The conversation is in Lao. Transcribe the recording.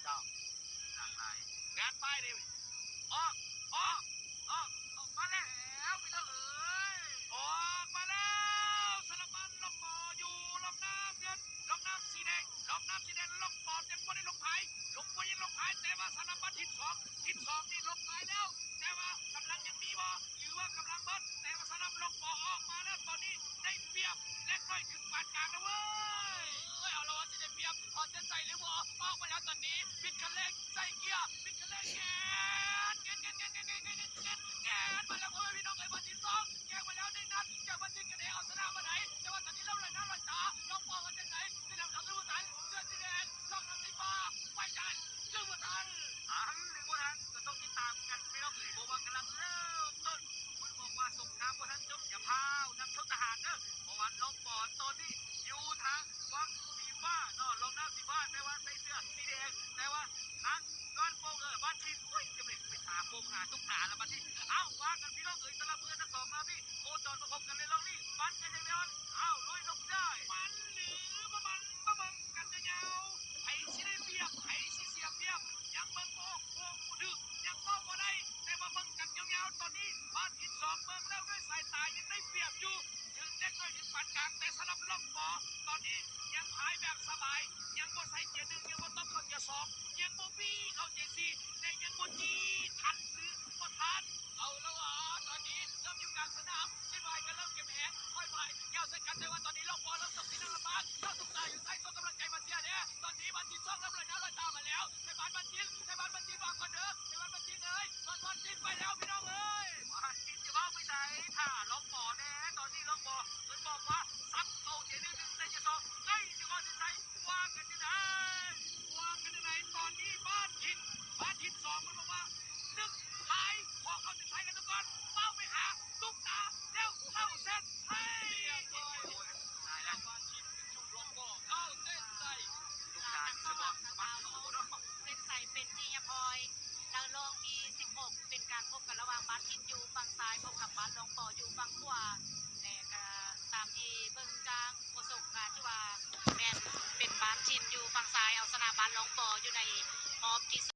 ເຈົ້າ ຫຼາກຫຼາຍ ງານປ້າຍນີ້ ອອກ ອອກ ອອກ ອອກມາແລ້ວ ພີ່ນ້ອງເອີຍ ອອກມາແລ້ວ ສາລະບັນ ລອງປໍ ຢູ່ລ່ອງນ້ຳເງິນ ລ່ອງນ້ຳສີແດງ ລ່ອງນ້ຳສີແດງ ລ່ອງປໍ ຍັງບໍ່ໄດ້ລົງພາຍ ລົງ ບໍ່ໄດ້ລົງພາຍ ແຕ່ວ່າສາລະບັນ ທີສອງ ທີສອງນີ້ລົງພາຍແລ້ວ ແຕ່ວ່າກຳລັງຍັງມີບໍ່ ຫຼືວ່າກຳລັງເບິດ ແຕ່ວ່າສາລະບັນ ລ່ອງປໍ ອອກມາແລ້ວ ຕອນນີ້ໄດ້ປຽບ ເລັກນ້ອຍ ຄຶງປານກາງແລ້ວເວີຍ ເອີຍ ເອົາລະວ່າຊິໄດ້ປຽບ ພໍຈະໃສ່ຫຼືບໍ່ ອອກມາແລ້ວຕອນນີ້ ບິດຄັນເລັ່ງ ໃສ່ເກຍ ບິດຄັນເລັ່ງ ແກນ ແກນ ແກນ ມາແລ້ວ ພໍ່ແມ່ພີ່ນ້ອງເອີຍ ບາດທີສອງ ແກນມາແລ້ວ ໜຶ່ງນັດ ຈາກບາດທີກະເດ ເອົາຊະນະມາໄດ້ ແຕ່ວ່າຕອນນີ້ເລີ່ມລອຍໜ້າລອຍຕາ ນ້ອງປອງວ່າຈັ່ງໃດ ຊິນຳທັບຫຼືບໍ່ທັນ ເສື້ອສີແດງ ນ້ອງນຳຕິດຟ້າ ໄປທັນ ຫຼືບໍ່ທັນ ທັນຫຼືບໍ່ທັນ ກໍຕ້ອງຕິດຕາມກັນ ພີ່ນ້ອງເອີຍ ເພາະວ່າກຳລັງເລີ່ມຕົ້ນ ເພິ່ນບອກວ່າສົງຄາມບໍ່ທັນຈົບ ຢ່າພ້າວ ນັກໂທດທະຫານເດີ ເພາະວ່ານ້ອງປອນຕອນນີ້ຢູ່ທາງຝັ່ງສີຟ້າເນາະ ລ່ອງນ້ຳສີຟ້າ ແຕ່ວ່າໃສ່ເສື້ອສີແດງ ແຕ່ວ່າທາງດ້ານໂປ່ງ ເອີ ບາດທີ ໂອ້ຍ ຈະໄປ ໄປຫາໂປ່ງຫາຕຸກຕາລະບາດນີ້ ເອົ້າ ວ່າກັນພີ່ນ້ອງເອີຍ ຕະລະເມືອທັງສອງລາວນີ້ ໂຄຈອນມາພົບກັນໃນລອບນີ້ ປັນກັນຢ່າງແນ່ນອນ ເອົ້າ ລຸຍນ້ອງຊາຍ ມັນຫຼືບໍ່ມັນ ມາເບິ່ງກັນຍາວໆ ໃຜຊິໄດ້ປຽບ ໃຜຊິເສຍປຽບ ຍັງເບິ່ງບໍ່ອອກ ບໍ່ຮູ້ບໍ່ຖືກ ຍັງເວົ້າບໍ່ໄດ້ ແຕ່ວ່າເບິ່ງກັນຍາວໆ ຕອນນີ້ບາດທີສອງ ເບິ່ງແລ້ວດ້ວຍສາຍຕາຍັງໄດ້ປຽບຢູ່ ເຖິງເລັກນ້ອຍເຖິງປານກາງ ແຕ່ສຳລັບລອກປໍ ຕອນນີ້ຍັງພາຍແບບສະບາຍ ຍັງບໍ່ໃສ່ເກຍໜຶ່ງ ຍັງບໍ່ຕ້ອງເຂົ້າເກຍສອງ ຍັງບໍ່ບີ້ເຂົ້າເກຍສີ່ ແລະ ຍັງບໍ່ຈີ້ທັນ ຫຼື ບໍ່ທັນ ເອົາລະຫວາ ຕອນນີ້ເລີ່ມຢູ່ກາງສະໜາມ ຊິບາຍກໍເລີ່ມເກັບແຮງ ຄ່ອຍບາຍ ແກ້ວໃສ່ກັນ ແຕ່ວ່າຕອນນີ້ລອກປໍເລີ່ມຕົກທີ່ໜຶ່ງລຳບາກ ເຈົ້າຕຸກຕາຢູ່ໃສ ສົ່ງກຳລັງໃຈມາເຊຍແດ່ ຕອນນີ້ບາດທີສອງເລີ່ມລອຍໜ້າລອຍຕາມາແລ້ວ ໄທບ້ານບາດທີນ ໄທບ້ານບາດທີນ ວາງກ່ອນເດີ ໄທບ້ານບາດທີນເອີຍ ບາດ ບາດທີນໄປແລ້ວ ພີ່ນ້ອງເອີຍ ບາດທີນຈະເວົ້າໄປໃສ ຖ້າລອກປໍແດ່ ຕອນນີ້ລອກປໍ ເພິ່ນບອກວ່າ ສັບເຂົ້າເຈໜຶ່ງ ໃສ່ເຈສອງ ໃກ້ຊິຮອດເສັ້ນໄຊ ວ່າກັນຈັ່ງໃດ ວ່າກັນຈັ່ງໃດ ຕອນນີ້ບາດທີນ ບາດທີນສອງ ເພິ່ນບອກວ່າ ໜຶ່ງ ຫາຍ ຂໍເຂົ້າເສັ້ນໄຊກັນກ່ອນ ເຝົ້າໄປຫາ ຕຸກຕາ ແລ້ວເຂົ້າເສັ້ນໄຊ ຮຽບຮ້ອຍ ໂອ້ຍ ຕາຍແລ້ວ ບາດທີນຖືກລອກປໍ ເຂົ້າເສັ້ນໄຊ ຕຸກຕາ ສະບອກ ບັກເຂົ້າເນາະ ເສັ້ນໄຊເປັນທີ່ຮຽບຮ້ອຍ ໃນລອງທີສິບຫົກ ເປັນການພົບກັນລະຫວ່າງບາດທີນຢູ່ຝັ່ງຊ້າຍ ພົບກັບບາດລອງປໍຢູ່ຝັ່ງຂວາ.